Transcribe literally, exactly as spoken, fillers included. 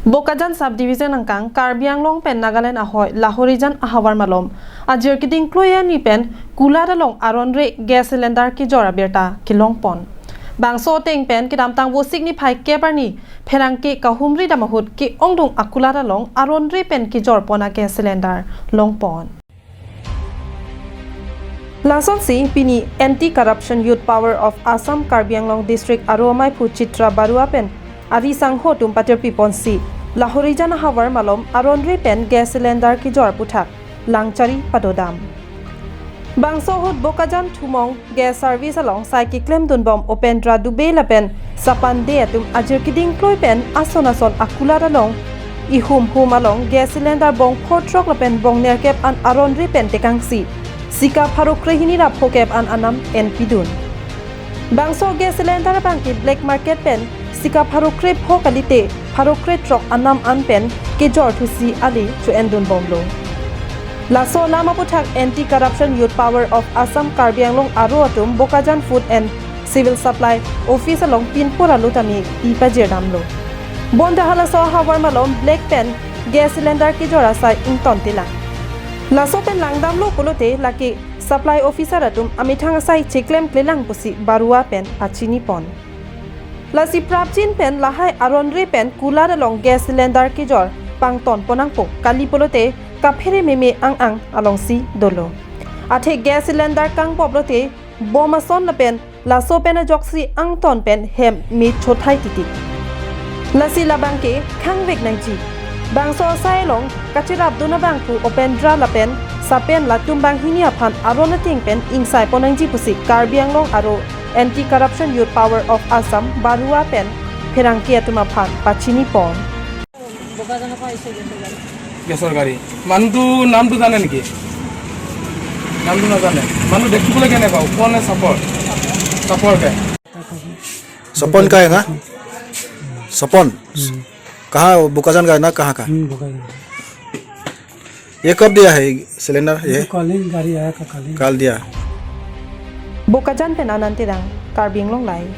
Bokajan Sub Division angkang Karbi Anglong pen Nagaland ahoi Lahorijan ahavar malom ajir keding kloi arni pen kulat along aron-re gas cylinder kejor abirta kelong pon. Bangso ateng pen kedamtang Vosik niphai kep arni pherangke kahumri dam ahut ke-ongdung akulat along aron-re pen kejor pon a gas cylinder long pon. Lasonsi pini Anti Corruption Youth Power of Assam Karbi Anglong District aro amaiphu Chitra Barua pen ari sangho atum patirpi ponsi Lahorijan ahavar malom aron-re pen gas cylinder kejor aputhak langchari padodam. Bangso ahut Bokajan Thumong gas service along sai keklem dunbom Upendra Dubey lapen Sapan Dey atum ajir keding kloi pen ason ason akulat along ihum hum along gas cylinder bong phurthrok lapen bong nerkep an aron-re pen tekangsi sika pharo krehini ra phokep an anam enpidun. Bangso gas cylinder abangke black market pen sika pharo krepho kalite pharo krethrok anam an pen kejor thusi ali cho-endun bomlo. Laso alam aputhak Anti Corruption Youth Power of Assam Karbi Anglong aro atum Bokajan Food and Civil Supply Office along pinpur alu tame ipajir damlo. Bonta halaso ahavar malom black pen gas cylinder kejor asai ington tilang. Laso pen langdamlo pulote lake supply officer atum amethang asai cheklem klelang pusi Barua pen pachini pon. Lasi prapjin pen lahai aron-re pen kulat along gas cylinder kejor pangton ponangpo kali pulote kaphere meme ang ang alongsi dolo. Athe gas cylinder kangpop lote bom ason lapen laso pen ajoksi angton pen hem me chothai titik. Lasi labangke khangvek nangji. Bangso asai along kachirapdun abangphu Upendra lapen Sapan latum banghini aphan aron ateng pen ingsai pon nangji pusi Karbi Anglong aro Anti Corruption Youth Power of Assam Barua pen pherangke atum aphan pachini pon. গেছৰ গাড়ী। মানুহটো নামটো জানে নেকি? নামটো নাজানে। মানুহ দেখিবলৈ কেনেকুৱা? ওখ নে চাপৰ? চাপৰকে। सपन का है ना? सपन। कहाँ, बोकाजान का है ना, कहाँ का? हम्म, बोकाजान। ये कब दिया है ये सिलेंडर? ये? ये कल ही गाड़ी आया था, कल ही। कल दिया। Bokajan pen Anand Terang, Karbi Anglong Live.